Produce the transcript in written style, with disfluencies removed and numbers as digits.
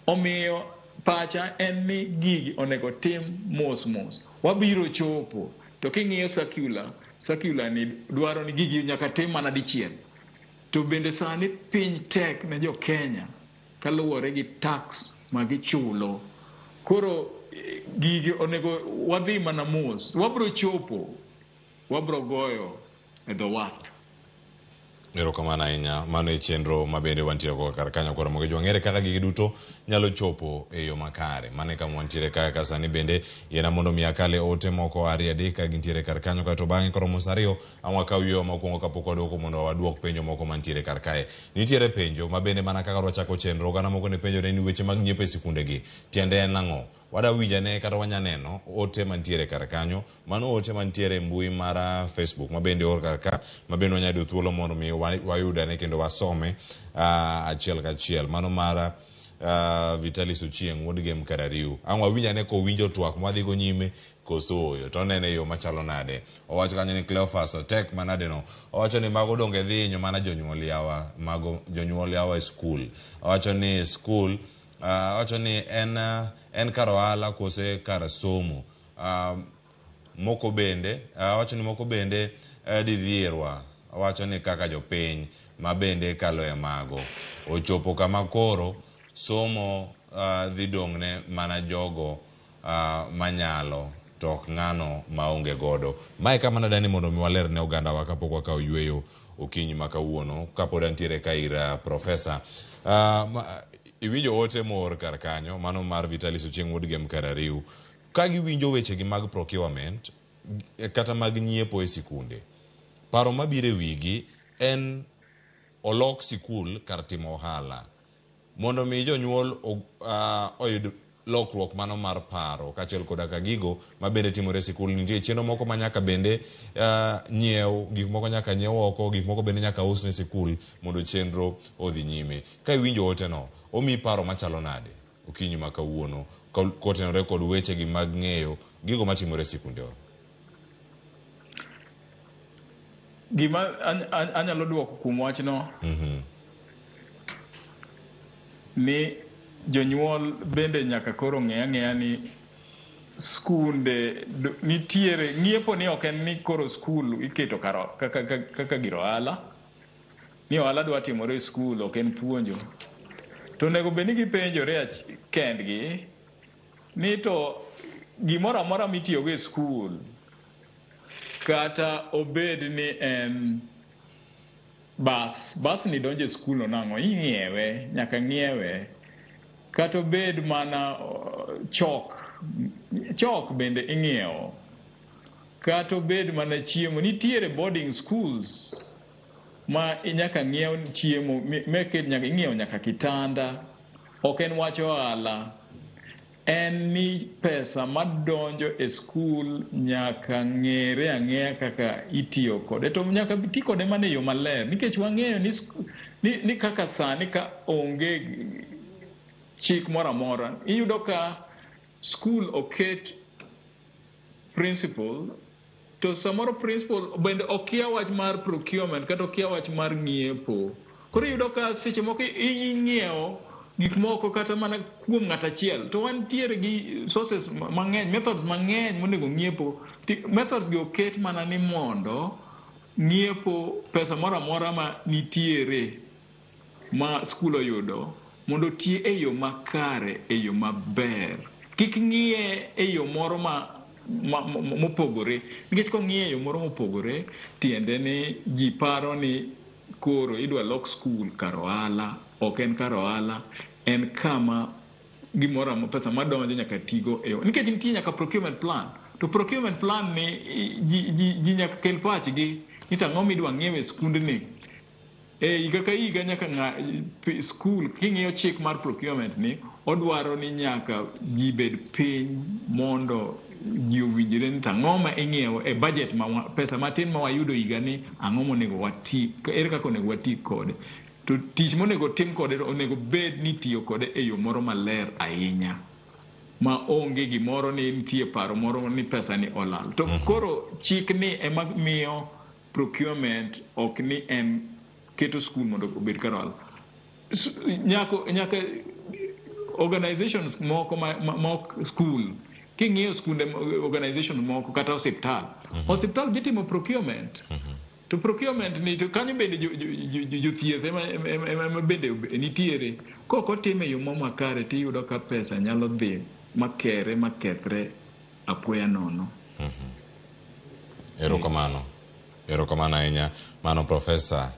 Omiyo pacha en ni gigi onego tim mos mos. Wabiro chopo. To king'iyo circular, circular ni dwaro ni gigi nyaka tim mana dichiel. To bende sani piny tek ne jo Kenya kaluwore gi tax ma gichulo. Koro gigi onego wadhi mana mos. Wabiro chopo, wabiro goyo e dho wath. Erokamano ahinya. Mano e chenro ma bende wantiere go kar kanyo koro mondo wang'ere kaka gigi duto nyalo chopo e yo makare. Mano e kama wantiere ka ka sani bende yiena mondo mi akale ote moko ariyo adek ka gintiere kar kanyo kaeto bang'e koromo sa ariyo ang' wakaw yueyo mokwongo kapok waduoko mondo waduok penjo moko mantiere kar kae. Nitiere penjo ma bende mana kaka wachako chenro oganda moko ne penjore ni weche mag nyiepo e sikundegi tiende en ang'o? Wada winjane kata wanya neno ote mantiere kar kanyo. Mano ote mantiere e mbui mar Facebook ma bende oor kar ka ma bende wanyalo yudo thuolo mondo mi wayudane kendo wasome achiel kachiel. Mano mar Vitalis Ochieng' wuod Gem Karariu. Ang' wawinj ane kowinjo twak mwadhigo nyime koso ooyo to onene e yo machalo nade. Owacho kanyo ni Cleophas otek manade no. Owacho ni mago donge dhi hinyo mana jonyuol yawa mago jonyuol yawa e skul. Owacho ni skul owacho ni en kar ohala kose kar somo. Moko bende owacho ni moko bende didhierwa. Owacho ni kaka jopiny ma bende kalo e mago. Ochopo kama koro somo dhi dong'ne mana jogo manyalo to ok ng'ano maonge godo. Mae kama nadani mondo mi waler ne ogandawa kapok wakawo yueyo okinyi ma kawuono kapod antiere ka ir profesa. Iwinjo ote moor kar kanyo mano mar Vitalis Ochieng' wuod Gem Karariu. Ka giwinjo wechegi mag procurement kata mag nyiepo e sikunde, paro mabiro e wigi en olok sikul kar timo ohala mondo mi jonyuol oyud lokruok mano mar paro kaachiel koda ka gigo ma bende timore e sikul. Nitie chenro moko ma nyaka bende nyiew, gik moko nyaka nyiew oko, gik moko bende nyaka us ne sikul mondo chenro odhi nyime. Ka iwinjo ote no, omiyi paro machalo nade okinyi ma kawuono kotenore kod weche gi mag ng'eyo gigo matimore e sikundewa? Gima anyalo duoko kuom wachno ni jonyuol bende nyaka koro ng'e ang'eya ni skunde nitiere ng'iepo ni ok en ni koro skul iketo kar kaka gir ohala ni ohala dwa timore e skul ok en puonjo. To onego bed ni gipenjore kendgi ni to gimoro amora mitiyogo e skul kata obed ni en bas, bas ni donjo e skul no nang'o? Ing'iewe, nyaka ng'iewe. Kata obed mana chok, chok bende ing'iewo. Kata obed mana chiemo, nitiere boarding schools ma nyaka ng'iew chiemo, meket nyaka ing'iewo nyaka kitanda. Ok en wach ohala. En ni pesa madonjo e skul nyaka ng'ere ang'eya kaka itiyo kode. To nyaka ti kode mana e yo maler. Nikech wang'eyo ni kaka sani ka onge chik moro amora, iyudo ka skul oket principal, to samoro principal bende okia wach mar procurement kata okia wach mar ng'iepo. Koro iyudo ka seche moko ing'iewo gik moko kata mana kuom ng'at achiel, to wantiere gi sources mang'eny, methods mang'eny monego ng'iepo. Methods gi oket mana ni mondo ng'iepo pesa moro amora ma nitiere ma skul oyudo mondo oti e yo makare, e yo maber. Kik ng'iye e yo moro ma mopogore, nikech kong'iye e yo moro mopogore, tiende ni ji paro ni koro idwa lok skul kar ohala. Ok en kar ohala, en kama gimoro amora pesa madonjo nyaka tigo e yo, nikech nitie nyaka procurement plan. To procurement plan ni ji nyaka kel pachgi ni to ang'o midwa ng'iew e skundni. E higa ka higa nyaka skul king'iyo chik mar procurement ni odwaro ni nyaka ji bed piny mondo ji owinjre ni to ang'o ma ing'iewo e budget ma pesa matin ma wayudo higa ni ang'o monego wati, ere kaka onego wati kode. To tich monego tim kode onego bed ni itiyo kode e yo moro maler ahinya ma onge gimoro ni nitie paro moro ni pesa ni olal. To koro chik ni ema miyo procurement ok ni en keto skul mondo obed kar ohala. Nyaka Organizations moko ma ok school, king'iyo skunde, organization moko kata osiptal, osiptal dhi timo procurement. To procurement ni to kanyo bende jothieth ema bende nitiere. Kok otime e yo mo makare, tiyudo ka pesa nyalo dhi makere makethre apoya nono. Erokamano. Erokamano ahinya. Mano Profesa.